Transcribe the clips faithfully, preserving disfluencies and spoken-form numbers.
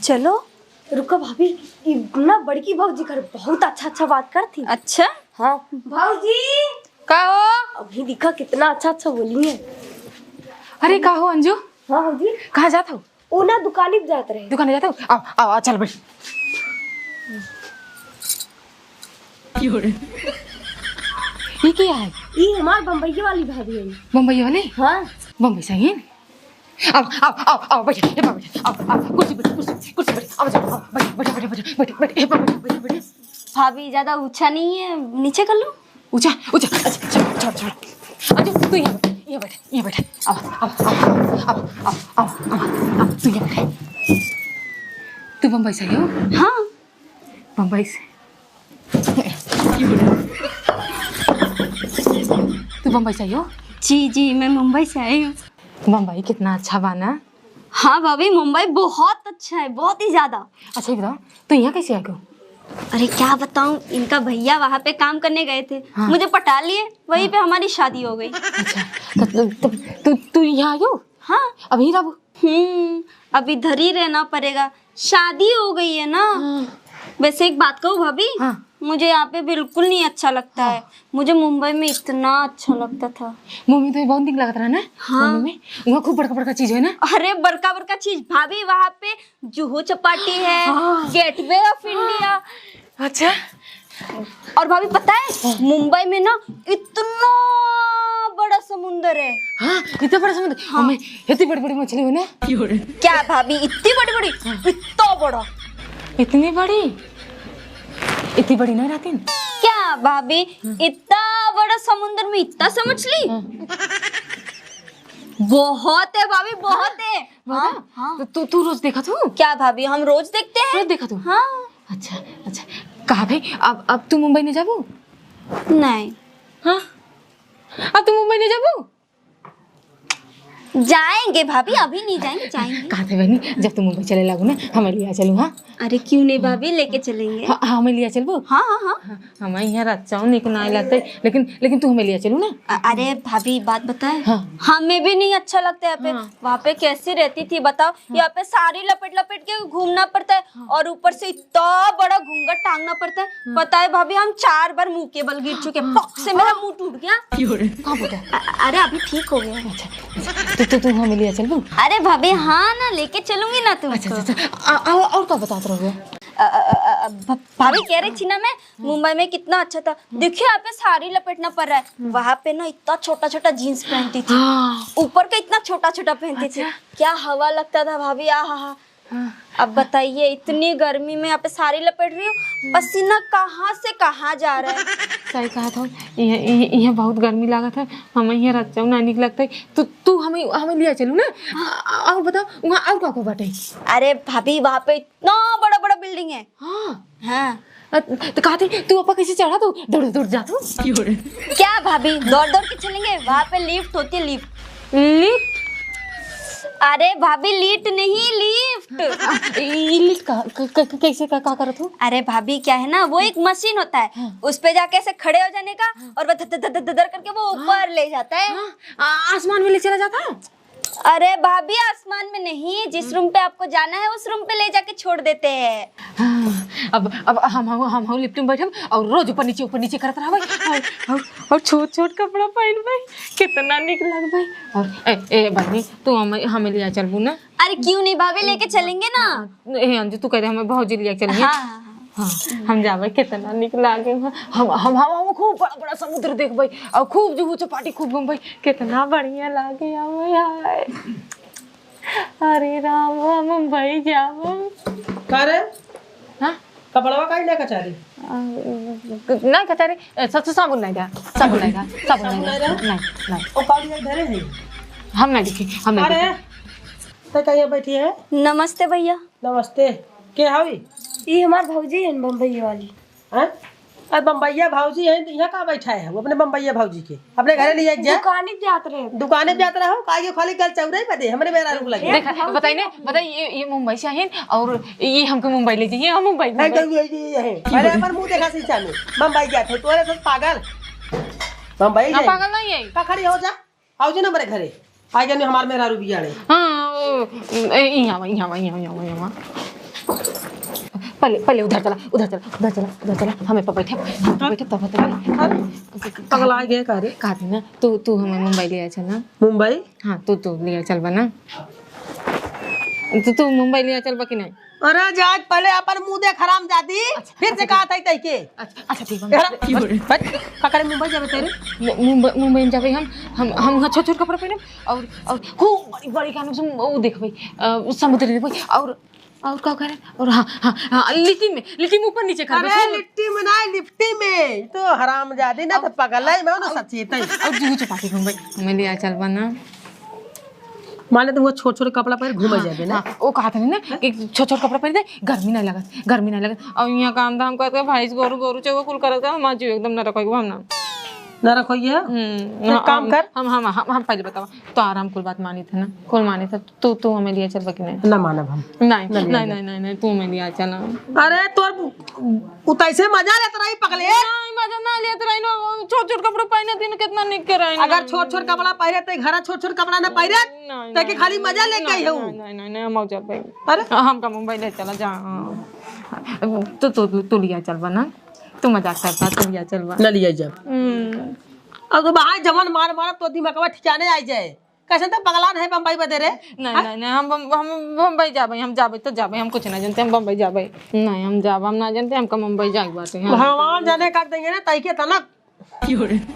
चलो, रुको भाभी, इतना बड़की भौजी घर बहुत अच्छा अच्छा बात करती। अच्छा? हाँ। भौजी! का हो? अभी दिखा कितना अच्छा अच्छा बोली है। अरे का हो अंजू? हाँ भौजी। कहाँ जात हो? ओ ना दुकानी पे जात रहे। दुकाने जात हो? आओ, आओ, आओ, चल बैठ। ये क्या है? ये हमार बम्बई वाली भाभी है। बम्बई वाली? हाँ। बम्बई से ही? आओ, आओ, आओ, आओ, बैठ, ये पर बैठ, आओ, आओ, कुर्सी बैठ, कुर्सी, कुर्सी बैठ, आओ, जाओ, आओ, बैठ, बैठ, ये पर बैठ, बैठ, बैठ। भाभी, ज्यादा ऊंचा नहीं है, नीचे कर लो। ऊंचा, ऊंचा, अच्छा, छोड़, छोड़, छोड़। अच्छा, तू यहाँ बैठ, यहाँ बैठ, यहाँ बैठ। आओ, आओ, तू यहाँ बैठ। तू बम्बई से आई हो? हाँ। बम्बई से। तू बम्बई से आई हो? जी, जी, मैं मुंबई से आई हूँ। बम्बई कितना अच्छा बा ना? हाँ भाभी, मुंबई बहुत अच्छा है, बहुत ही ज्यादा। अच्छा, ये बताओ, तू यहाँ कैसे आ गयो? अरे, क्या बताऊँ, इनका भैया वहाँ पे काम करने गए थे, हाँ। मुझे पटा लिए, वहीं हाँ। पे हमारी शादी हो गई। अच्छा, तो, तो, तो, तू, तू यहाँ आ गयो? हाँ। अभी रहबू? हम्म, अब इधर ही रहना पड़ेगा, शादी हो गई है ना। हाँ। वैसे एक बात कहूँ भाभी, हाँ। मुझे यहाँ पे बिल्कुल नहीं अच्छा लगता हाँ। है। मुझे मुंबई में इतना अच्छा लगता था। मुंबई में तो बहुत नीक लगत रहा ना? हाँ। मुंबई में वहाँ खूब बड़का बड़का चीज है ना? अरे बड़का बड़का चीज भाभी, वहाँ पे जुहू चौपाटी है, हाँ। Gateway of India। अच्छा। और भाभी पता है, हाँ। मुंबई में ना इतना बड़ा समुंदर है। हाँ, इतना बड़ा समुंदर। हाँ। हमें इतनी बड़ी बड़ी मछली हो ना? क्या भाभी, इतनी बड़ी बड़ी? हाँ। इतना बड़ा। इतनी बड़ी? इतनी बड़ी नहीं रहती ना? क्या भाभी, हाँ। इतना बड़ा समुंदर में इतना सा मछली? हाँ। बहुत है भाभी, बहुत है। हाँ, हाँ। तो तू, तू रोज देखत हो? क्या भाभी, हम रोज देखते हैं। रोज देखत हो? हाँ। अच्छा, अच्छा। कहा भाई, अब, अब तू मुंबई नहीं जाबू? नहीं। हाँ? अब तू मुंबई नहीं जाबू? जाएंगे भाभी, अभी नहीं जाएंगे, जाएंगे। कहा थे बहनी, जब तू मुंबई चले लागू ना, हमें लिया चलू, हाँ? अरे क्यों नहीं भाभी, लेके चलेंगे। हाँ, हाँ, हमें लिया चलबू? हाँ, हाँ, हाँ। हाँ, हमें यहाँ रहत चाहो, नीक ना लगते, लेकिन, लेकिन तू हमें लिया चलू ना। अ-, अरे भाभी, बात बताए, हाँ। हमें भी नहीं अच्छा लगता है यहाँ पे। हाँ। वहाँ पे कैसी रहती थी बताओ, हाँ। यहाँ पे साड़ी लपेट लपेट के घूमना पड़ता है, हाँ। और ऊपर से इतना बड़ा घूंघट टांगना पड़ता है। हाँ। पता है भाभी, हम चार बार मुंह के बल गिर चुके हैं। हाँ। पक से मेरा मुंह टूट गया। कहाँ फूटा? अ-, अरे अभी ठीक हो गया। अच्छा, अच्छा। तो, तो तू हमें लिया चलबू? अरे भाभी, हाँ ना, लेके चलूंगी ना तुमको। अच्छा, अच्छा, अच्छा। आ, आ, और का बतात रहो? अ, अ, अ, अ, भ-, भाभी कह रही थी ना मैं, हम्म। मुंबई में कितना अच्छा था। हम्म। देखिए, यहाँ पे साड़ी लपेटना पड़ रहा है। हम्म। वहाँ पे ना इतना छोटा छोटा जींस पहनती थी, हाँ। ऊपर का इतना छोटा छोटा पहनती थी। अच्छा। क्या हवा लगता था भाभी, आ हा हा। हाँ। अब बताइए, इतनी गर्मी में यहाँ पे साड़ी लपेट रही हूँ, हम्म। पसीना कहाँ से कहाँ जा रहा है। सही कहा था, यहाँ, यहाँ, यहाँ बहुत गर्मी लागत है, हम यहाँ रहत चाहो ना नीक लगता है, तो तू हमें, हमें लिया चलू ना। हाँ। आ, और बताओ, वहाँ और का को बाटे? अरे भाभी, वहाँ पे इतना बड़ा बड़ा बिल्डिंग है। हाँ। हाँ। अ, तो कहते, तू अपा कैसे चढ़ा तू? दौड़, दौड़ जा तू। क्या भाभी, दौड़ दौड़ के चलेंगे? वहाँ पे लिफ्ट होती है, लिफ्ट। लिफ्ट? अरे भाभी, लिफ्ट नहीं, लिफ्ट। आ, ये लिफ्ट का, क-, क-, क-, कैसे का, का करत हो? अरे भाभी, क्या है ना, वो एक मशीन होता है, हाँ। उस पे जाके ऐसे खड़े हो जाने का, हाँ। और वो धर, धर, धर, धर, धर करके वो हाँ। ऊपर ले जाता है। हाँ, आ-, आसमान में ले चला जाता है? अरे भाभी, आसमान में नहीं, जिस हम्म। रूम पे आपको जाना है, उस रूम पे ले जाके छोड़ देते हैं। हाँ, अब, अब हम, हम, हम, हम लिफ्ट में बैठब और रोज ऊपर नीचे, ऊपर नीचे करत रहबै। और, और, और छोट छोट कपड़ा पहनबै, कितना निक लगबै। और ए, ए बहनी, तू हमें, हमें लिया चलबू ना? अरे क्यों नहीं भाभी, लेके चलेंगे ना। हाँ, ए अंजू, तू कह दे हमें भौजी लिया चलेंगे। हाँ, हाँ, हाँ। हाँ, हम जाबै, कितना निक लागे। हम, हम, हम, हम खूब बड़ा बड़ा समुद्र देखबै और खूब जुहू चौपाटी खूब घूमबै, कितना बढ़िया लागे। आवे हाय। अरे राम, हम मुंबई जाबै। का रे? हाँ? कपड़वा काहे ना कचारी? अ, ना कचारी, अ, सा-, सा-, साबुन नहीं दा, साबुन नहीं दा, साबुन साबुन नहीं दा। नहीं दा? नहीं, नहीं। ओ, काली आई धरे है। हम नहीं देखी, हम नहीं अरे, देखी। तो कहिए बैठी है। नमस्ते भैया। नमस्ते। के हवी? ई हमार भौजी है बम्बई वाली। हैं? अरे बम्बैया भौजी है, तो यहाँ का बैठा है? वो अपने बम्बैया भौजी के अपने घरे ले जाए जा। दुकाने पे जात रहे। दुकाने पे जात रहो, काहे के खाली कल चौराहे पे दे, हमरे मेरा रुक लगे। देखा, बताई ने, बताई, ये, ये मुंबई से आहिन और ये हमके मुंबई ले जाइए, हम मुंबई, नहीं, मुंबई। ये, ये, ये, ये है। अरे, अपन मुंह देखा शीशा में, बम्बई जात है, तोरे से पागल, बम्बई ना, जाए। पागल नहीं है। पकड़ी हो जा, आओ जी ना मेरे घरे, आ गया हमार मेरा रुबिया रे। हाँ। ए, इहाँ आवा, इहाँ आवा, इहाँ आवा, इहाँ आवा, इहाँ आवा। पहले, पहले उधर चला, उधर चला, उधर चला, उधर चला। हमें पे बैठे, हमें पे बैठे, तब, तब। पगला गए का रे? कहा थी ना, तू, तू हमें मुंबई लिया चल ना। मुंबई? हाँ, तू, तू लिया चल बा ना। तू, तू मुंबई लिया चल बा कि नहीं? अरे, जा पहले अपन मुंह देख, हरामजादी। अच्छा, फिर से अच्छा, कहा था तई के। अच्छा, अच्छा, ठीक बा। यार, बस, बस, का करे मुंबई जाबे तेरे? मु-, मुंबई, मुंबई में जाबे हम, हम, हम वहाँ छोट-छोट कपड़ा पहनब और, और खूब बड़ी-बड़ी गानों से वो देखबे, अ, समुद्र देखबे और, और का करे? और हाँ, हाँ, हाँ, लिट्टी में, लिट्टी में ऊपर नीचे करबे, अरे, खूब। लिट्टी में ना, लिफ्टी में। तो हरामजादी ना, तो और, पगलाई में हो ना, और, सच्ची तई। और जुहू चौपाटी घूमबे, हमें लिया चल बा ना। माने तो वो छोट-छोट कपड़ा पहन घूमे हाँ, जाबे ना? हाँ, वो कहा था ना कि छोट-छोट कपड़ा पहन दे, गर्मी नहीं लगत, गर्मी नहीं लगत। और यहाँ काम धाम करके भैंस, गोरू, गोरू, चौवा कुल करत, हमार जीव एकदम न रखोगे, हम ना। न रखोगे? हम्म, एक काम कर। हम, हम, हम, हम पहले बतावा, तो आराम कुल बात मानी थे ना, कुल मानी थे, तू, तू हमें लिया चल बा कि नहीं? ना मानब हम। नहीं, ना लिया नहीं, चल। नहीं, नहीं, नहीं, तू हमें लिया चल। अरे तोर उ तैसे मजा लेत रही पगले। नहीं, मजा ना लेत रही ना, वो छोट-छोट कपड़े पहने दिन कितना निक के रही अगर ना। छोट-छोट कपड़ा पहने ते घरा छोट-छोट कपड़ा ना पहने, नहीं, ते के नहीं, खाली मजा लेके नहीं, आई हूँ। नहीं, नहीं, नहीं, नहीं, हम जाबे। अरे? हमका मुंबई ले चला जा। तू, तू, तू, तू लिया चल बा ना। तू मजाक करता, तू लिया चल बा। ना लिया जा। हम्म। अब तो बाहर जमन मार मार तो दिमागवा ठिकाने आ जाए। कैसे तो पगलान है बम्बई बदे रे? नहीं, हाँ? नहीं, नहीं, हम बम-, हम बम्बई जाबे, हम जाबे तो जाबे, हम कुछ ना जानते, हम बम्बई जाबे। नहीं, हम जाबे, हम ना जानते, हमका मुंबई जाए बाटे, हम भगवान जाने का देंगे ना, तई के तना।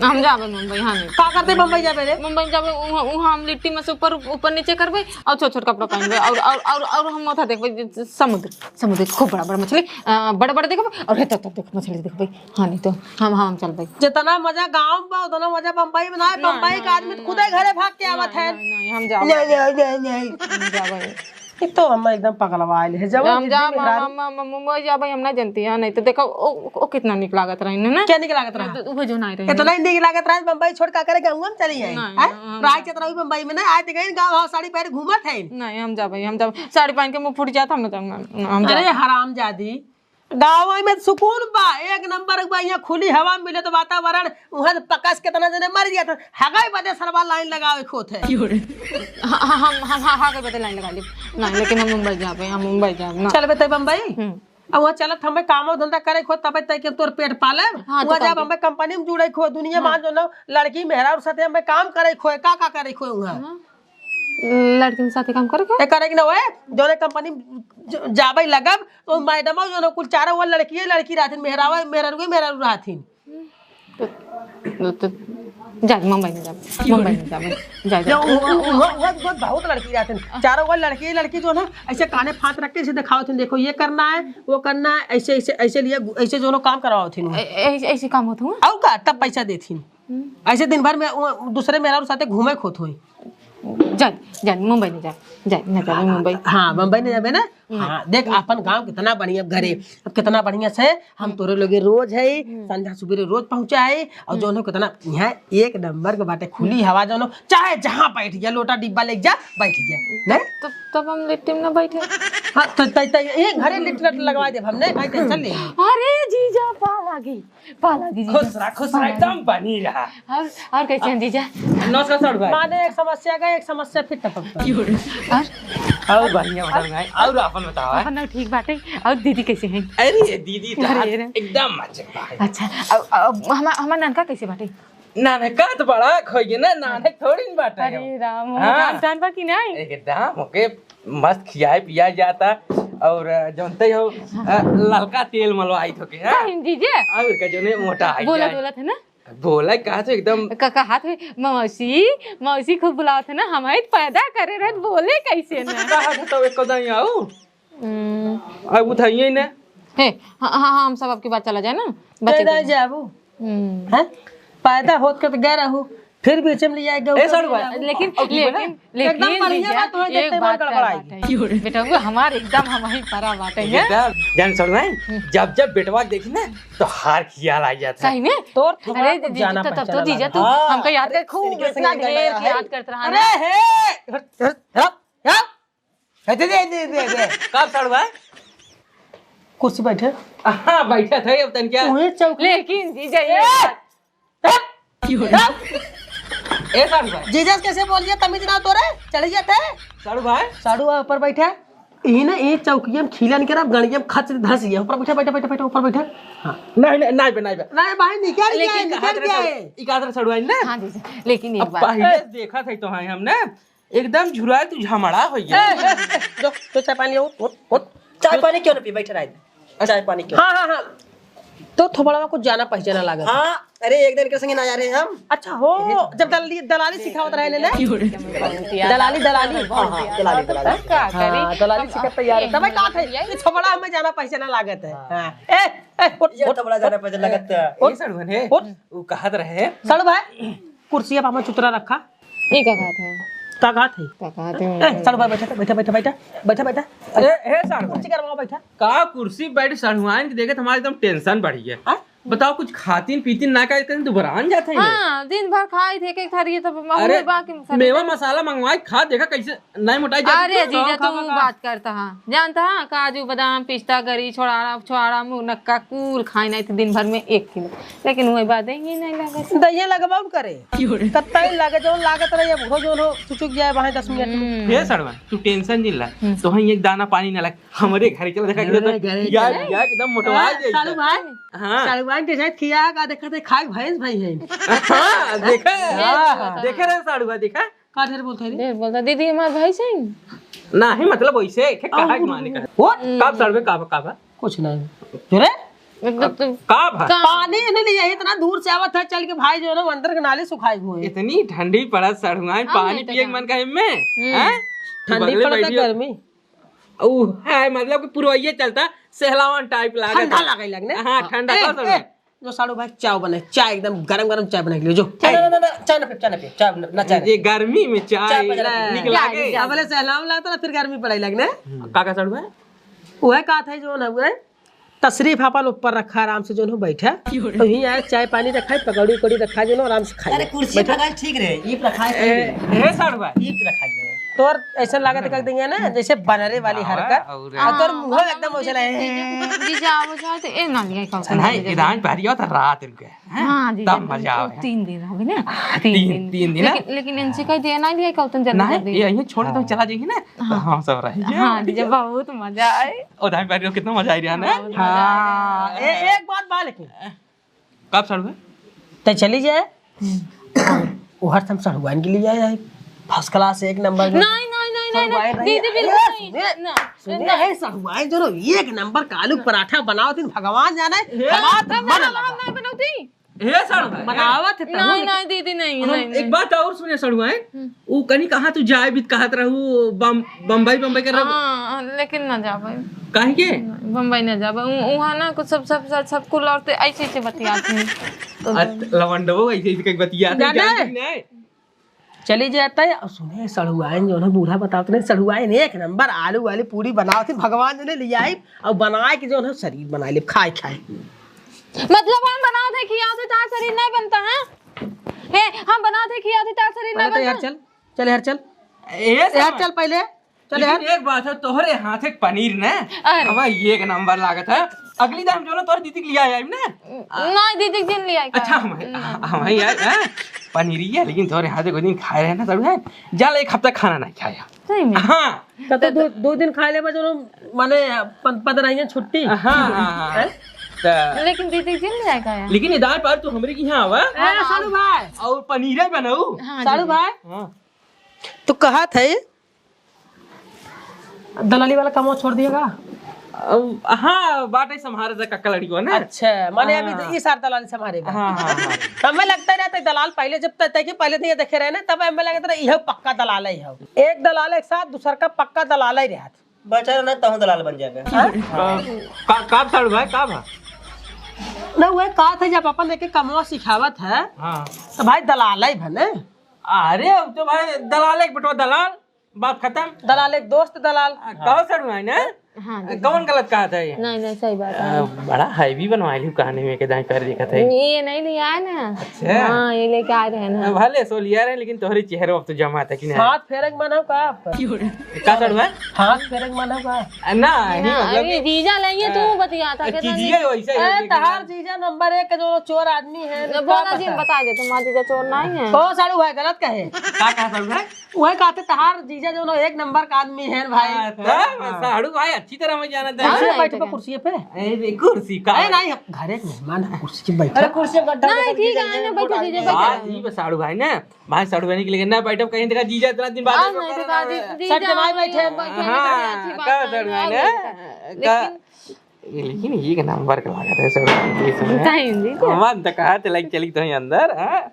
हम जाबे मुंबई, हाँ नहीं। का करते बम्बई जाबे रे? मुंबई जाबे, उहाँ, उहाँ हम लिट्टी में से ऊपर, ऊपर नीचे करबे और छोट छोट कपड़ा पहनबे और, और, और, और हम ओथा देखबे जे समुद्र, समुद्र खूब बड़ा बड़ा मछली, अ, बड़ा बड़ा देखबे और हेतर हेतर देख मछली देखबे। हाँ, नहीं तो हम, हम चलबे। जितना मजा गाँव में बा, उतना मजा बम्बई में ना है। नहीं, बम्बई का नहीं, आदमी तो नहीं, खुदे नहीं, घरे भाग के नहीं, आवत है। नहीं, नहीं, हम जाबे। नहीं, नहीं, नहीं, नहीं। हम जाबे। ये तो हम एकदम पगलवाइल है। जब हम जिद्दी जाब, में हम, रात हम, हम, हम मुंबई जाबे, हम ना जानती है, नहीं तो देखो, ओ, ओ, ओ कितना निक लागत रहे, ना? क्या निक लागत रहा? तो वो जो ना रहे। इतना ही निक लागत रहा, बम्बई छोड़ का करे गाँव में चली आई? नहीं, हैं? हम राय जाबे। चतरा हुई बम्बई में ना, आज तक गाँव साड़ी पहन घूमत है। नहीं, हम जाबे, हम जाबे। साड़ी पहन के मुंह फूट जाता, हम ना जाब, हम जाब। अरे हरामजादी, गाँव में सुकून बा, एक नंबर बा, यहाँ खुली हवा मिले तो वातावरण, उहाँ तो पकास कितना जने मर गया था, हगाई बदे सरवा लाइन लगावे खोत है। क्यों रे? हाँ, हाँ, हम, हम, हाँ, हगाई बदे लाइन लगा ली। नहीं, लेकिन हम मुंबई जाबे, हम मुंबई जाबे, ना। चलबे तै बम्बई? हम्म। अब वहाँ चलत हमें कामो धंधा करे खोत, तबे तै के तोर पेट पाले। हाँ, तो वहाँ जाब करबे। हमें कंपनी में जुड़े खोत, दुनिया हाँ। मान जो ना लड़की मेहरारू साथे हमें काम करे खोए, का, का करे खोए वहाँ? हाँ। लड़किन साथे काम करे के? ए, करे कि ना ओए, जौने कंपनी ज-, जाबे लगब, तो मैडम जौन कुल चारों ओर लड़किए लड़की रहथिन, मेहरावे, मेहरारुए मेहरारू रहथिन। तो, तो, तो, जा, मुंबई में जा, मुंबई में जा, जा, जा। जो उ-, उ-, उ-, उ-, उ-, बहुत लड़की रहथिन, चारों ओर लड़की, लड़की जो ना ऐसे काने फात रख के ऐसे दिखावत हिन, देखो ये करना है, वो करना है, ऐसे, ऐसे, ऐसे लिए, ऐसे दोनों काम करवावत हिन। ऐ-, ऐसे, ऐसे काम होत हुआ? और का, तब पैसा देथिन। हम्म। ऐसे दिन भर में वो दूसरे मेहरारू साथे घूमे खोत होई। जा, जा, मुंबई नहीं जा, जा, ना जा, मुंबई। हाँ, मुंबई नहीं जाबे ना। हम्म। हाँ, देख, अपन गाँव कितना बढ़िया घर है, अब कितना बढ़िया से हम हम्म। तोरे लोगे रोज है, हम्म। संध्या सुबेरे रोज पहुँचा है, और हम्म। जौन हो कितना यहाँ एक नंबर के बाटे, खुली हम्म। हवा, जौन हो, चाहे जहाँ बैठ जा, लोटा डिब्बा लेके जा, बैठ जा, नहीं? तब, तब हम लिट्टी में ना बैठे। हाँ, तो, तो, तो ये घरे लिट्टी लगवा दे हमने, भाई टेंशन ले। अरे जीजा, पा लागी। पाला दीजिए। खुश रहा, खुश रहा, पाला एकदम दीजिए। बनी रहा। और, और कैसे हैं जीजा? नमस्कार सर भाई। माने एक समस्या का, एक समस्या फिर टपक गई। और? और बढ़िया बताओ भाई, और अपन बताओ, हैं? अपन ठीक बाटे। और दीदी कैसे हैं? अरे दीदी तो अरे आज रे। एकदम मजे में है। अच्छा, अब, अब हमा-, हमार ननका कैसे बाटे? नानका तो बड़ा खोइए ना, नानक थोड़ी न बाटे। अरे राम, हाँ। खान पान बा कि नहीं? एकदम ओके। मस्त खियाए पियाए जाता और, अ, जानते हो, अ, ललका तेल मलवाई थोके, हाँ? का हिंदी जे? और का जने मोटा है बोला, जाए। बोला था ना? बोला कहा तो एकदम का, का हाथ में मौसी, मौसी खूब बुलावत है ना, हमारे पैदा करे रहत, बोले कैसे ना? कहा था तो एक कदम आऊ। हम्म। अब उठाइए ना। हे, हाँ, हाँ, हाँ, हम सब आपकी बात चला जाए ना, बच्चे दे के। जाबू। हम्म। हैं? पैदा होत के तो गए रहू, फिर बीच में ले आए गए, ए, सर, लेकिन, अब की लेकिन, बोला? लेकिन एकदम बढ़िया जीजा, बात हो, एक देखते मन बात गड़बड़ाई। बात है। बेटा, वो हमार एकदम हम वहीं परा बात है। एकदम, जान सर, नहीं? हम्म। जब, जब बेटवा के देखी ना, तो हार खियाल आ जाता है। सही में? तोर थोड़ा अरे, कुछ जीजा, जाना तो, तब तो पहचाना जीजा, लगा। तू हाँ। हमका याद कर, खूब इनके इतना संगे ढेर गया है। याद करत रहा अरे ना। हे! हट, हट, हट, हट। ए, दे, दे, दे, दे, दे। कब सड़ुआ? कुर्सी बैठे। हाँ, बैठा था, अब तन क्या? उहे चौक। लेकिन जीजा, ये ए! बात हट! हट! ए साढ़ू भाई। जीजा से कैसे बोल दिया, तमीज ना तोरे, चढ़ गया थे। साढ़ू भाई। साढ़ू भाई ऊपर बैठे। ई ना, ई चौकिया में खीलन के ना, गड़िया में खच धस गया। ऊपर बैठा, बैठा, बैठा, बैठा, ऊपर बैठा। हाँ। नहीं, नहीं, नहीं बे, नहीं बे। नहीं भाई, निकल गया है, लेकिन निकल गया है। ई का तरह साढ़ू भाई ना? हाँ जीजा, लेकिन एक अब बात। पहले देखा था तो हाँ हम ना, एकदम झुराए तू झमड़ा हो गया। ए, ए, ए, जो, तो चाय पानी, उठ, उठ, उठ। चाय पानी क्यों ना पी, बैठे रह। चाय पानी क्यों? हाँ, हाँ, हाँ। तो थोबड़वा कुछ जाना पहचाना लागत। हाँ, अरे एक दिन के संगे ना जा रहे हम। अच्छा हो, जब दलाली, दलाली सिखावत रहे ने ना? दलाली, दलाली। हाँ, हाँ, दलाली, दलाली। का हाँ, करी? दलाली सिखावत तैयार है। तब का थे, ये थोबड़ा हमें जाना पहचाना लागत है। हाँ। हाँ। ए, ए, उठ, ये उठ, थोबड़ा जाना उठ, पहचाना लागत है। उठ, ये साढ़ू है। उठ। वो कहत रहे। साढ़ू भाई, कुर्सिया पे हमें चुतरा रखा। ये का कहत है? का कहत है? का कहत है? ए, साढ़ू भाई, बैठा, बैठा, बैठा, बैठा, बैठा, बैठा। ए, ए, साढ़ू भाई। कुर्सी करवाओ, बैठा। का कुर्सी बैठ साढ़ुआइन के देखे तो हमारा एकदम tension बढ़ गया। हाँ? बताओ, कुछ खातीन पीतीन ना, का इतने दुबरान जाते हैं? हाँ, दिन भर खाई थे, एक, एक थारी ये तो अरे, बाकी मेवा मसाला मंगवाई खा, देखा कैसे नहीं मोटाई जाती। अरे जीजा, तू बात करता है, जानता है, काजू, बादाम, पिस्ता, गरी, छोड़ाड़ा, छोड़ाड़ा, मुनक्का, कुल खाई नहीं थी दिन भर में एक किलो, लेकिन वही बात है, ये नहीं लगा। दहिया लगबाउन करे। कत्ता ही लागे, जौन लागत रहे, अब हो जौन हो, चुचुक जाए वहाँ दस मिनट में। हम्म। हे सड़वा, तू tension नहीं ला। हम्म। तो वहीं एक दाना पानी ना लग, हमरे घर के देखा अरे, एकदम, घरे यार, चले। यार, एकदम मोटवा ए, जाए। सालू भाई, हाँ। सालू भाई, जैसे खिया का देखा थे, खाए भैंस भाई है। हाँ, देखा। हाँ, हाँ। देखा रहे सालू भाई, देखा? का ढेर बोलत है रे? ढेर बोलत है, दीदी हमार भैंस है। नहीं, मतलब वैसे, के कहा के माने का। वो? का बा सालू भाई, का बा, का बा? कुछ नहीं। जो रे? मतलब तो का बा? का? पानी नहीं लिया, इतना दूर से आवत है, चल के भाई जो है ना, अंदर के नाली सुखाए हुए हैं। इतनी ठंडी पड़त सड़ुआइन, हाँ, पानी नहीं तो पिए के का? मन का इनमें? हम्म। हैं? ठंडी बगले पड़त है, बैठी हो। गर्मी। ऊ है, मतलब कि पुरवैया चलता, सहलावन type लागत ठंडा है। लागे लग ने। हाँ, ठंडा ए, का ए, सड़ुआइन? जो सालू भाई चाय बने, चाय एकदम गरम गरम चाय बना के लियो, जो। चाय, ना, ना, ना, ना, चाय ना पिए, चाय ना पिए, चाय ना, ना चाय ना ये पिए। गर्मी में चाय चाय वगैरह ना पिए। निक लागे। जा, जा, जा। अब ले सहलावन लागत ना, फिर गर्मी पड़े लग ने। का, का सड़ुआ? वह का था जो ना हुए, तशरीफ अपन ऊपर रखा, आराम से जो हो बैठा। तो यहीं आए, चाय पानी रखा है, पकौड़ी उकौड़ी रखा, जो ना आराम से खाइए। अरे कुर्सी बैठा। भगाई ठीक रहे, ईप रखा है ए, सही रहे। ए सड़ुआ। ईप रखा है। तोर ऐसा लागत कर देंगे ना, जैसे बनरे वाली हाँ, हरकत। और और तोर हाँ, मुंह एकदम उछला है। जीजा, जीजा, जीजा, वो जाते, ए, ना लिया, कौन सा नहीं, जीजा? इधान पहरियो तो रात रुके। हैं? हाँ, जी, तब जी, मजा आवे। तीन दिन हो गए ना? हाँ, तीन तीन, दिन। तीन दिन, हाँ? लेकिन, लेकिन इनसे कह दिया ना, लिया कल तुम जल्दी नहीं, जल्दी। ये, ये छोड़ के तुम हाँ। चला जाएगी ना, तो हाँ। हम सब रह जाएंगे। हाँ, जी, जी, बहुत मजा आए। और धान पानी में कितना मजा आई रहा ना? बहुत मजा आया। हाँ, ए-, एक बात बा लेकिन। कब सड़ुआ? तै चली जाए। हम्म। वो हर समय सड़ुआइन के लिए आया है। First class, एक नंबर के। नहीं, नहीं, नहीं, नहीं, सड़ुआइन नहीं। रही दीदी, है। बिल्कुल ए, नहीं। सुने, ना। सुने, है सड़ुआइन जो एक नंबर का आलू पराठा बनावत है, भगवान जाने, ए, हमार हम मन ना, लगा। हम नहीं बनौती। हे साढ़ू भाई, बनावत है नहीं, तहूँ। नहीं, दीदी, नहीं, हम नहीं, एक नहीं। बात और सुने साढ़ू भाई, हम्म। ऊ कनी कहाँ तू जाए भी कहत रहू, बम-, बम्बई, बम्बई कर रहू। हाँ, लेकिन ना जाबे। काहे के? नहीं, बम्बई ना जाबे। उ-, उहाँ ना कुछ सब, सब, सब, सब कुल औरतें ऐसे, ऐसे बतियात हैं। तो आ, लवंडवो ऐसे, ऐसे कहीं बतियात हैं, जाने? जानती नहीं? चली जाता है। और सुने, सड़ुआइन जो है, बूढ़ा बतावत रहे, सड़ुआइन एक नंबर आलू वाली पूरी बनावत है, भगवान जो है ले आई और बनाए के जो है शरीर बना ले, खाए खाए। मतलब हम बनावत है, खियावत है, तार शरीर नहीं बनता है? हे, हम बनावत है, खियावत है, तार शरीर नहीं पहले तो यार बनता? चल, चल यार चल। ए, यार साढ़ू चल पहले। चल लेकिन यार। एक बात है, तोहरे हाथ एक पनीर ना, अरे। हवा एक नंबर लागत है। अगली दाम जो ना तोहरे दीदी के लिए आया ना। नहीं, दीदी के दिन ले आई अच्छा, का? हम, नहीं। हम यार, हाँ, पनीर ही है, लेकिन तोहरे हाथ एक दिन खाए रहे ना, तब है, जाल एक हफ्ता खाना नहीं खाया। सही में? हाँ। तब तो दो, दो दिन खा ले, बस जो माने पन-, पन्द्रह ही छुट्टी। हाँ, हाँ, हाँ। हैं? त- लेकिन दीदी के दिन ले आई का यार? लेकिन इधर पर तू हमरे के यहाँ आवा। ए, साढ़ू भाई। और पनीर ही बनाऊ। हाँ, साढ़ू दीदी। भाई। हाँ। तू कहा थे दलाली वाला काम छोड़ दिएगा? अब, हाँ, बाटे सम्हारे से कक्का लड़की को ना। अच्छा, माने अभी हाँ। तो ये सार दलाली सम्हारे बा। हाँ, हाँ, हाँ। तो हमें लगता रहता है दलाल पहले जब तय, तय के पहले तो ये देखे रहे ना, तब हमें लगता रहे यह पक्का दलाल है, यह। एक दलाल एक साथ, दूसर का पक्का दलाल ही रहत। बचा ना, तहूँ दलाल बन जाएगा। हाँ? का, का, का साढ़ू भाई, का भा? ना, वह का था, जब अपन एक कमवा सिखावत है, हाँ। तो भाई दलाल ही बने। अरे, अब तो भाई दलाल एक बेटवा दलाल। बात खत्म। दलाल एक दोस्त दलाल। आ, कहो सड़ुआइन, हैं? हाँ, जी, कौन जी। गलत कहा था ये? नहीं, नहीं, सही बात है। अ, बड़ा heavy बनवा ली कहानी में के दाई पर देखा था। ये नहीं लिया है ना। अच्छा। हाँ, ये लेके आ रहे हैं ना। भले सो लिया रहे, लेकिन तोहरे चेहरे अब तो जमा था कि नहीं? हाथ फेरे के मन हो का आपका? का सर भाई? हाथ फेरे के मन हो का? अ, ना, ही ना, मतलब अरे कि जीजा लेंगे, तू अ, बतिया था, अ, कहता जीजा नहीं। वैसे ही ए, होते कि तहार ना। जीजा नंबर एक के जो चोर आदमी है, न, बोला का जी, पता? बता दे, तुम्हारा जीजा चोर नहीं है। ओ, साढ़ू भाई, गलत कहे। का कहा साढ़ू भाई? वही कहते, तहार जीजा जो ना एक नंबर का आदमी है भाई। हाँ, तब हाँ। साढ़ू भाई अच्छी तरह मैं जानत है। हाँ, कुर्सी पे नहीं, बैठ तो पा, कुर्सी पे। ए, कुर्सी का? ए, नहीं, घरे के मेहमान है, कुर्सी पे बैठा। अरे, कुर्सी पे गड्ढा नहीं, कर ठीक है, दीजिए, ना, बैठो, बहुत दीजिए, आदमी बैठो। है। हाँ, जी, बस साढ़ू भाई ना, भाई साढ़ू भाई के लिए ना बैठो, कहीं देखा जीजा इतना दिन बाद हाँ, बैठो, नहीं, कर देखा रहा जी, है। जीजा सर जमाई बैठे हैं। बैठे हैं, हाँ, अच्छी बात का है, साढ़ू भाई ना, लेकिन का लेकिन ये एक नंबर का लागत है सब, ये सब है। बताई जी तो। मन तो कहा चला चली तो ही अंदर, हाँ?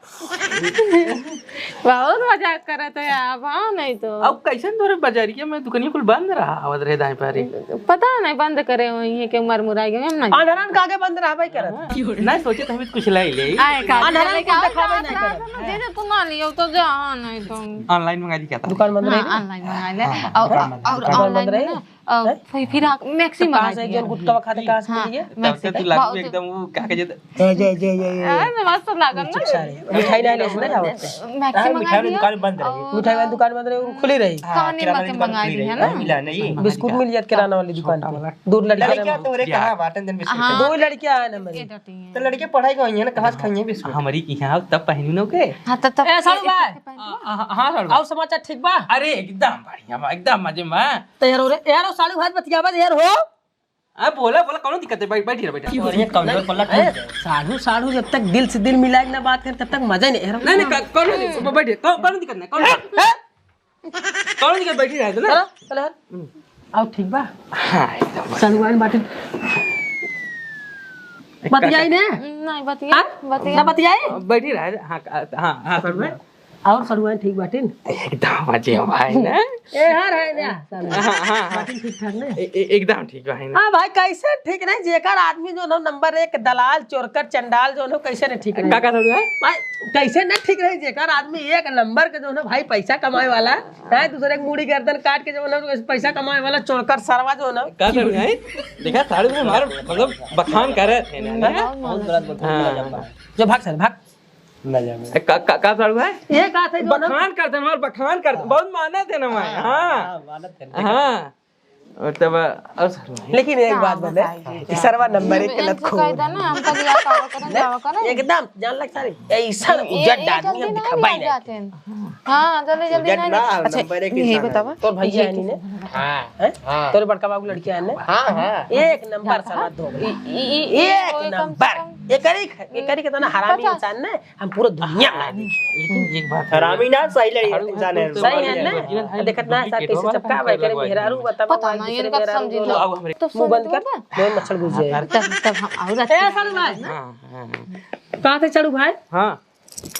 बहुत मजाक करत है आप, हाँ, नहीं तो। अब कैसन तोरे बजरिया में दुकनिया कुल बंद रहा, आवत रहे दाई पारी। पता नहीं, बंद करे हुई है कि मर मुराई गए, हम नहीं। अनरन का आगे बंद रहा भाई करत। हाँ, नहीं सोचे तो हम कुछ लाई ले। आए का? अनरन कुछ दिखावे नहीं करत। दे दे, तू ना लियो तो जा, नहीं तो। Online मंगा ली क्या था? दुकान बंद रही? हाँ, online मंगा ले। हाँ, और, दुकान बंद रही? और दुकान बंद online रही? में ना, अ, हैं? फिर, फिर आ, maxi तो मंगा कहाँ से दिया। जो गुटखा खाते कहाँ से हाँ, मिली है? तब से maxi तू पे लागू बहुत एकदम वो क्या कहे जाता? जय, जय, जय, जय, जय। हाँ, तो मस्त लागल ना। सारे। मिठाई नहीं ले, इसमें क्या होता है? maxi हाँ, मंगा मिठाई वाली दिया। दुकान बंद रही। और मिठाई वाली दुकान बंद रही, वो खुली रही। हाँ, काने किराना में वाली दुकान मंगा खुली दी रही। है ना? हाँ, मिला नहीं। बिस्कुट मिल जात किराना वाली दुकान पे। छोटा वाला। दूर लड़कियाँ लड़कियाँ ना। तो रे कहाँ बाटन दिन बिस्कुट हाँ। दो लड़कियाँ आए ना मेरे। ये डटी हैं। तो लड़के पढ़ाई गई हैं ना, कहाँ से खाइए बिस्कुट? हमारी की यहाँ तब पहनू ना के। हाँ, तो तब ए, साढ़ू भाई। पहनू। हाँ, हाँ, साढ़ू भाई। और समाचार ठीक बा? अरे, एकदम बढ़िया बा, एकदम मजे में। तो यार, अरे, यार, साढ़ू भाई बतियावा दे यार हो। आ, बोला, बोला, कौनो दिक्कत है, बैठ, बैठ, बैठ। और ये कमजोर पल्ला ए, टूट जाए। साढ़ू, साढ़ू जब तक दिल से दिल मिला के ना बात करे, तब तक मजा ही नहीं। नहीं, नहीं, क-, कौनो दिक्कत, बैठ, कौ-, कौनो दिक्कत नहीं, कौनो, हैं? कौनो दिक्कत, बैठी रहे, ना? चलो, चलो, हट। हम्म। आओ, ठीक बा? हाँ, एकदम। साढ़ू भाई बाटे। एक बतियाई का- ने? नहीं, बतिया, हाँ? बतिया। ना बतियाई? बैठी रहे, हाँ, हाँ, हाँ, साढ़ू भाई। और सड़ुआइन ठीक बाटिन? एकदम मजे में भाई ना। ए, हाँ, रहे ना, साला। हाँ, हाँ, हाँ। बाटिन ठीक ठाक ना? ए-, ए-, एकदम ठीक भाई ना। हाँ भाई, कैसे ठीक नहीं? जेकर आदमी जो ना नंबर एक दलाल, चोरकर, चंडाल जो ना, कैसे नहीं ठीक रही? का, का सड़ुआइन? भाई, कैसे नहीं ठीक रही? जेकर आदमी एक नंबर के जो ना भाई पैसा कमाए वाला, है, दूसरे के मूड़ी गर्दन काट के जो ना पैसा कमाए वाला चोरकर सरवा जो ना। का सड़ुआइन? देखा, साढ़ू भाई हमार, मतलब, बखान करे थे ना, ना? बहुत गलत बखान हाँ। किया जाता है। जो भाग साले, भाग। ना जावे। ए, का, का, का साढ़ू भाई? ये का थे जो ना? बखान करते, हमार बखान करते, बहुत मानत है ना मैं, हाँ, हाँ। हाँ, मानत है। हाँ। और तब, और साढ़ू भाई? लेकिन एक बात बोले, बताइए? कि सरवा नंबर एक के लत इनसे खूब। कह देना, हम तो लिया कावा करें, जावा करें। एकदम, जान लग सारे, ऐसा ये, उजट ये आदमी जल्दी हम ना दिखाबाई लिया नहीं। जाते हैं। हाँ, जल्दी, जल्दी उजट ना ना, लिया। अच्छा, नंबर एक यही इंसान है। बतावा। तोर भैया है नी ने? हाँ, हैं? हाँ। तोरे बड़का बाबू लड़किया है ने? हाँ, हाँ। एक नंबर हाँ, सवाद हो गया। ई, ई, ई, ई, एक कोई कम से नंबर। कम एकरी, एकरी के तना हरामी पचास। इंसान ने हम पूरा दुनिया में ना देखी। लेकिन एक बात है। हरामी ना, सही लड़ी, इंसान है। सही है ना? लेकिन भाई देखत ना, duplicate कैसे होगा, चपका हमको भाई, करे लगवा मेहरारू दिया। बतावा, पता भाई, नहीं, दूसरे इनका मेहरारू समझी जो ना। ना। अब हमरे तो मुंह बंद कर, सुनो तो। मुंह मच्छर घुस जाए। तब, तब हम और ए, साढ़ू भाई। हाँ, हाँ, हाँ। कहाँ थे साढ़ू भाई? हाँ।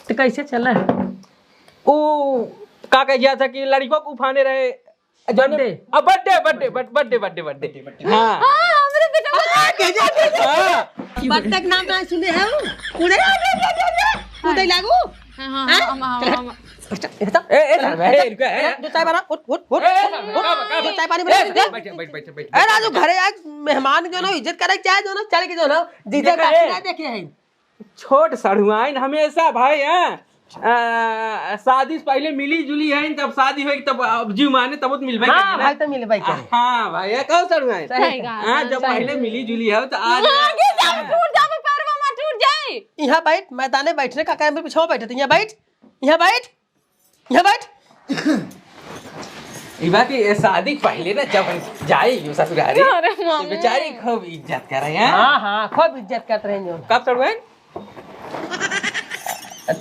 तो कैसे चला है? ओ, का कह गया था कि लड़कों को उफाने रहे, जौन birthday। अब birthday, birthday, बट-, birthday, birthday, birthday। हाँ। हाँ, हमरे बेटा। हाँ। Birthday के नाम ना सुने हो? उड़े, उड़े लागू? हाँ, हाँ, हाँ? हाँ, हाँ, हाँ, हाँ। ए, ए, ए, ए, रुको, ए। दो चाय बना, उठ, उठ, उठ, ए, उठ, उठ। का, का, का? दो चाय पानी बना, ए, उठ। बैठ, बैठ, बैठ, बैठ। ए, राजू, घरे आज मेहमान जो ना, इज्जत करे के चाहे जो ना, चल के जो ना, जीजा देखा, का ए। ना देखे हैं। छोट सड़ुआइन हमेशा भाई, हाँ, आ, शादी से पहले मिली जुली है, तब शादी होई, तब अब जीव माने, तब तो मिलबे हाँ, करी ना। भाई, तो मिलबे करी। हाँ, भाई, ये कहो सड़ुआइन। सही कहा, हाँ, जब सही। पहले मिली जुली है, तो आज हाँ, के जाओ, टूट जावे, पैरवा में टूट जाए। यहाँ बैठ, मैदाने बैठ रे, काका, हमरे पीछे बैठ, यहाँ बैठ, यहाँ बैठ। यहाँ बैठ। ई बात, ये शादी के पहले ना, जब हम जाए यो ससुरारी, अरे तो मामी। बेचारी खूब इज्जत करे हैं। हाँ, हाँ, खूब इज्जत करत रहे जो। कब सड़ुआइन?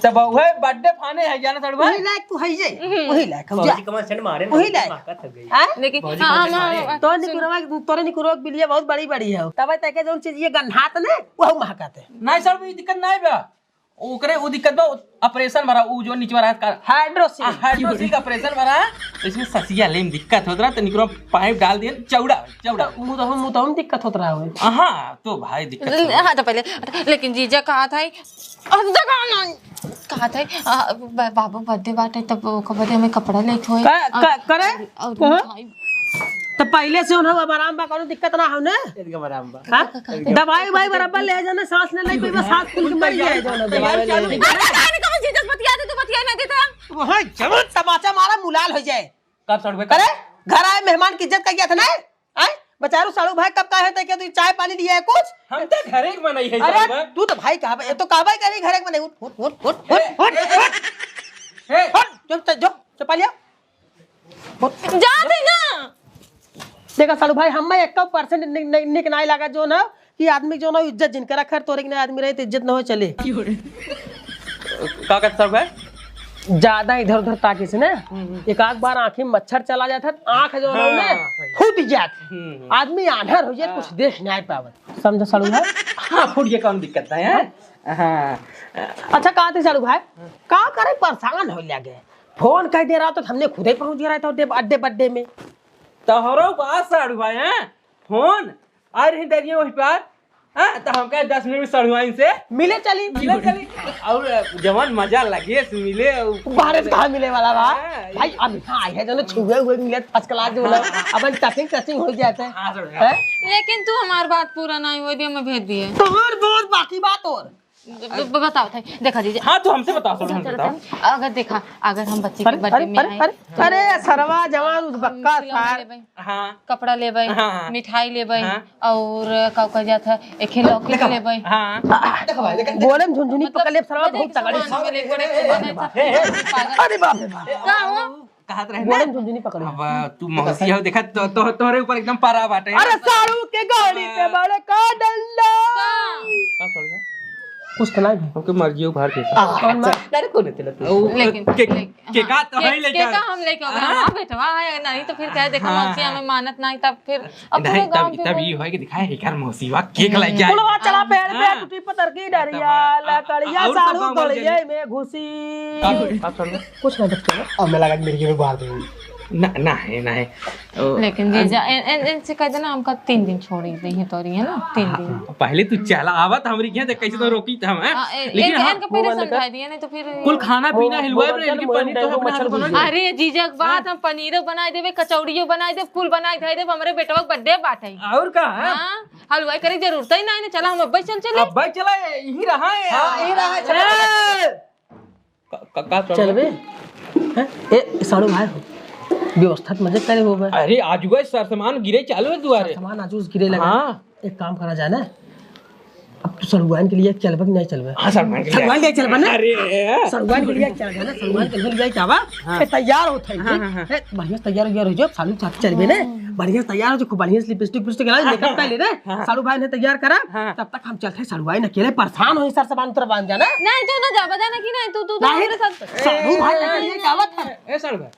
तब वह birthday फाने है, जाना सड़ुआइन? वही लायक तू है ये, हम्म। वही लायक हम जा। भौजी कमर सेंट मारे, वही लायक। ताकत हो गई। हाँ? लेकिन भौजी हाँ, कमर सेंट हाँ, मारे। हाँ, तो सुन। निकुरवा, तोरे निकुरवा के बिलिया बहुत बड़ी बड़ी है। तब तक के जौन चीज ये गन्हात ने, वह महकत है। नहीं सर, कोई दिक्कत नहीं बा। ओकरे उ दिक्कत बा, operation वाला, उ जो निचवा रहत का, hydrosil। आ, hydrosil का operation वाला, इसमें ससिया लेम दिक्कत होत रहा, तो निकरो pipe डाल दिए, चौड़ा, चौड़ा। तो मुतहम, मुतहम दिक्कत होत रहा होई। हाँ, तो भाई दिक्कत होत रहा। हाँ, तो पहले, लेकिन जीजा कहा था, अब तक आना, कहा था, आ, ब-, बाबू birthday बाटे, तब ओकर बदे हमें कपड़ा लेके होई। का, और, का, करे? और, और कहो? मिठाई। तो पहिले से उन्हें अब आराम बा, कौनो दिक्कत ना हो ने? एकदम आराम बा। हाँ? दवाई उवाई बराबर ले जाने, सांस ले नहीं पाइबा, सांस फूल के मर जाए जो ना दवाई ले। अरे, काहे नहीं कहो, जीजा से बतिया दे, तू बतिया नहीं देता। वहाँ जरूर तमाचा मारा, मुलाल हो जाए। कब सड़ुआ करे? घर आए, मेहमान की इज्जत करिया था ना? आए? बेचारू साड़ू भाई कब कहे थे कि तू चाय पानी लिया है कुछ? हम तो घरे के बनाई है अरे, साड़ू भाई। तू तो भाई कहा, ये तो कहा भाई करी घरे के बनाई। उठ, उठ, उठ, उठ, ए, उठ, ए, उठ, ए, उठ। ए। हट, जो, जो, जो, चपलिया। जा दे ना। देखा साड़ू भाई, हमें एक परसेंट नि-, नि-, निक नाई लगा जो ना कि आदमी जो ना इज्जत जिन करा, खैर तोरे के ना आदमी रहे तो इज्जत ना हो चले। का कहत साड़ू भाई? ज्यादा इधर उधर ताके से ना, हम्म, हम्म। एक आध बार आँखी में मच्छर चला जाता, आँख जो ना हाँ, उन्हें हाँ, सही। फूट जात। हम्म, हम्म। आदमी आन्हर हो जाए, हाँ। कुछ देख नहीं पावत। समझा साड़ू भाई? हाँ, फूट गया, कौन दिक्कत है, हैं? हाँ। अच्छा, कहा थे साड़ू भाई, का करे परेशान हो लगे? फोन कह दे रहा तो हमने खुद ही पहुँच गया रहा था अड्डे, अड्डे बड्डे में। तोहरो बात साड़ू भाई, हैं? फोन आ रही दरिया वही पार, हाँ, तो हम कहे दस मिनट में सड़ुआइन से मिले चली। मिले चली। और जवान मजा लगे से मिले, और बाहर से कहाँ मिले वाला बा? हाँ, भाई, अब यहाँ आए हैं, जो ना छुए हुए मिले, first class जो ना, हाँ। अपन touching, touching हो जाते हैं। हाँ, सर। हैं? लेकिन तू हमार बात पूरा नहीं हुई, दिया मैं भेज दिए। तोहर बहुत बाकी बात और। ब-, ब-, बताओ था, देखा दीजिए। हाँ, तू हमसे बताओ, सर, चल, हमसे चल, बताओ। चल। अगर देखा, अगर हम बच्चे के अरे, birthday अरे, में अरे, आए, अरे, अरे, सरवा जवान उस बक्का खिलौने सार। लेबै। हाँ। कपड़ा लेबै, हाँ, हाँ। मिठाई लेबै, हाँ। और का कहल जात है, एक ही लौकी देखा, लेबै। हाँ। देखा भाई, देखा, देखा। गोड़े में झुनझुनी मतलब, पकड़ ले, साला मतलब बहुत एक तगड़ी। सामान में लेबै, बड़े, बड़े, बड़े, हे, हे। पागल। अरे बाप रे बाप। का हो? कहत रहे गोड़े ना। में झुनझुनी पकड़ ले। अब तू मौसी हो, देखा तो, तो, तोहरे ऊपर एकदम पारा बाटे। अरे साड़ू के गाड़ी पे बड़े का डंडा। का? का साड़ू? कुछ तो नहीं। ओके, मर्जी हो, बाहर के। आ, कौन अच्छा। अरे कौन है तेरा तू? ओ, लेकिन, के, लेकिन, के हाँ, का तो के, है के लेकिन। का हम लेके आवे? हाँ। हाँ, बेटवा है, नहीं तो फिर क्या देखा, हाँ, मौसी हाँ। हमें मानत नहीं, तब फिर अब नहीं, पूरे गाँव तब, के तब लोग ये होय कि दिखाए, एकर मौसी बा, केक लेके आई। पुलवा चला हाँ, पेड़ पे हाँ। टूटी पतर की डरिया, तब, आ, लकड़िया और सब साड़ू गाँव में गलिए में घुसी। का, का साड़ू? कुछ ना बच्चा, अब मैं लगा कि मेरी जेब में बाहर दे। ना, ना है, ना है। ओ, लेकिन जीजा, अन- इन, इन, इनसे कह देना, हमका तीन दिन छोड़ ही दे, तोरी है ना, तीन दिन। हाँ, पहले तू चला आवत हमरी के, देख कैसे तो रोकी था हम, हैं? हाँ, ए-, लेकिन इनके, हाँ, इनके पहले समझाई दिए, नहीं तो फिर कुल खाना पीना हिलवाए, पर इनके पनीर तो अपने हाथ से बनाई। अरे जीजा, एक बात, हाँ। हम पनीरो बनाई देबे, कचौड़ियो बनाई देबे, कुल बनाई धई देबे, हमरे बेटवा के birthday बाटे। और का? हाँ, हलवाई करे जरूरत ही नहीं, चला हम अब्बे चल चले। अब्बे चला, यही रहा है। हाँ, यही रहा है, चला। ए! का, का, का चल चलबे? हैं? ए, साड़ू भाई हो। व्यवस्था तो मजे करे हो बे। अरे, आज गए सर सामान गिरे चालू है दुआरे। सर सामान आज उस गिरे लगा। हाँ। एक काम करा जाए ना। अब तू सड़ुआइन के लिए चलबे कि नहीं चलबे? हाँ, सड़ुआइन के लिए। सड़ुआइन लिए चलबे ना? अरे। सड़ुआइन के लिए चल जाए ना, सड़ुआइन के लिए जावा। हाँ। ए, तैयार होत है। हाँ, हाँ, हाँ। ए, बढ़िया से तैयार, तैयार हो जाओ, सालू साथ चलबे ना। हाँ। बढ़िया से तैयार हो जाओ, खूब बढ़िया से lipstick, lipstick लगा, makeup कर ले ना। हाँ। सालू भाई ने तैयार करा। हाँ। तब तक हम चलते हैं, सड़ुआइन अकेले परेशान हो, सर सामान उतर बांध जाना। नहीं, तू ना जाबा, जाना कि नहीं, तू, तू, तू नहीं, हमरे साथ। सालू भाई ए, के लिए जावत है। ए, सालू भाई,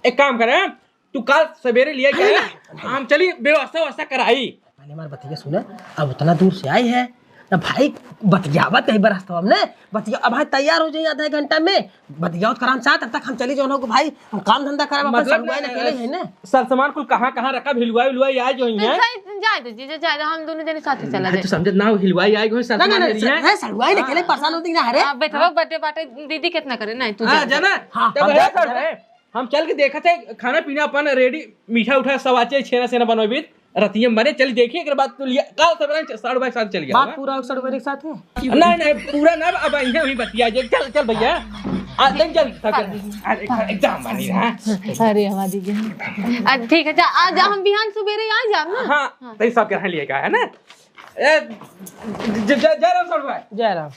एक काम करे, तू काल सवेरे लिए के आया, हम चली व्यवस्था व्यवस्था कराई। पहले हमार बतिया सुना, अब उतना दूर से आए हैं, ना भाई, बतियावत है बरस तो हमने, बतिया, अब भाई तैयार हो जाइए आधा एक घंटा में, बतियावत कराम चाह, तब तक हम चली जाओ ना को भाई, हम काम धंधा कराम, अपन मतलब, सड़ुआइन अकेले है ना। सर सामान कुल कहाँ, कहाँ रखा, हिलवाई, हिलवाई आए जो ही तो हैं। जाए, जाए दे, जीजा, जाए दे, हम दोनों जने साथ ही चला नहीं, जाए। तू समझत ना हो, हिलवाई आए जो है, सर ना, ना, सामान ना, नहीं है। सर, सड़ुआइन अकेले परेशान होती ना, अरे। आ, बेटवा birthday बाटे, दीदी कितना करे, नहीं, तू हाँ, जा, जा। जाना? हाँ, तब हम है, जा, सर, जा। है। हम चल के देखत है, खाना पीना अपन ready, मीठा उठा सब आचे, छेना सेना बनवाबी, रतिया में बने, चल देखिए, एकरे बाद तू लिया, काल सवेरे च-, साढ़ू भाई के साथ चल गया बात होगा। पूरा हो साढ़ू भाई के साथ है? नहीं, नहीं, पूरा ना, अब इन्हें भी बतिया जे, चल, चल भैया, आ, चल, चल, चल, चल। अरे, एकदम बनी रहा। अरे, हमारी जी। आ, ठीक है, जा, आज हम बिहान सुबेरे आ जाब ना? हाँ, हाँ। तो ये सब के लिए का है ना? ए, ज-, ज-, जय राम साढ़ू भाई। जय राम।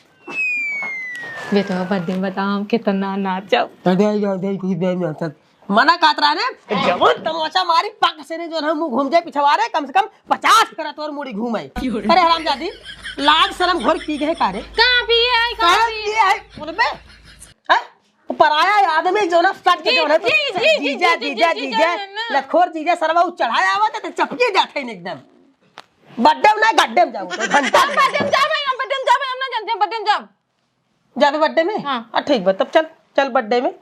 बेटवा, birthday में बताओ, हम कितना नाचब। अरे, अरे, अरे, कुछ भी नहीं नाचत। मना कात रहा ने, जवन तमाचा मारी, पक से ने जो है, मुंह घूम जाए पिछवारे, कम से कम पचास फेरा तोर मुड़ी घूमे। अरे हरामजादी, लाज शरम घोर पी गए का रे? कहाँ पिए है, कहाँ कहाँ पिए? पिए है? बोल बे। हैं? वो पराया आदमी जो ना, सट के जी, जो है, तो जी, जी, जी, जीजा, जी, जी, जीजा, जी, जीजा, जीजा, जी, ना। लतखोर जीजा, सरवा उ चढ़ाया आवत है, तो चपके जाते हैं एकदम। Birthday में ना, गड्ढे में जाओ, तो घंटा हम में। Birthday में जाबे, हम birthday में जाबे, हम ना जानते हैं, birthday में जाब। जाबे birthday में? हाँ। हाँ, ठीक बा, तब चल, चल birthday में।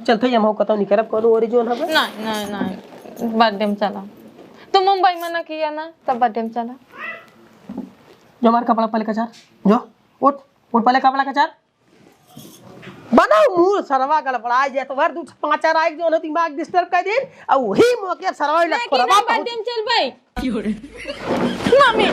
चल, तो हम हो कतौ नहीं करब, कोनो ओरी जोन हबे। नहीं, नहीं, नहीं, birthday में चला। तू मुंबई में ना किया ना, तब birthday में चला। जो हमार कपड़ा पहले कचार, जो, उठ, उठ पहले कपड़ा कचार। बनाओ मुंह, सरवा गड़बड़ाए जाए तो हर दू पाँच चार आइक जो है दिमाग disturb कर दे, और वही मौके सरवा मैं की लखोरवा नंबर पहुंच देम चल भाई। मम्मी।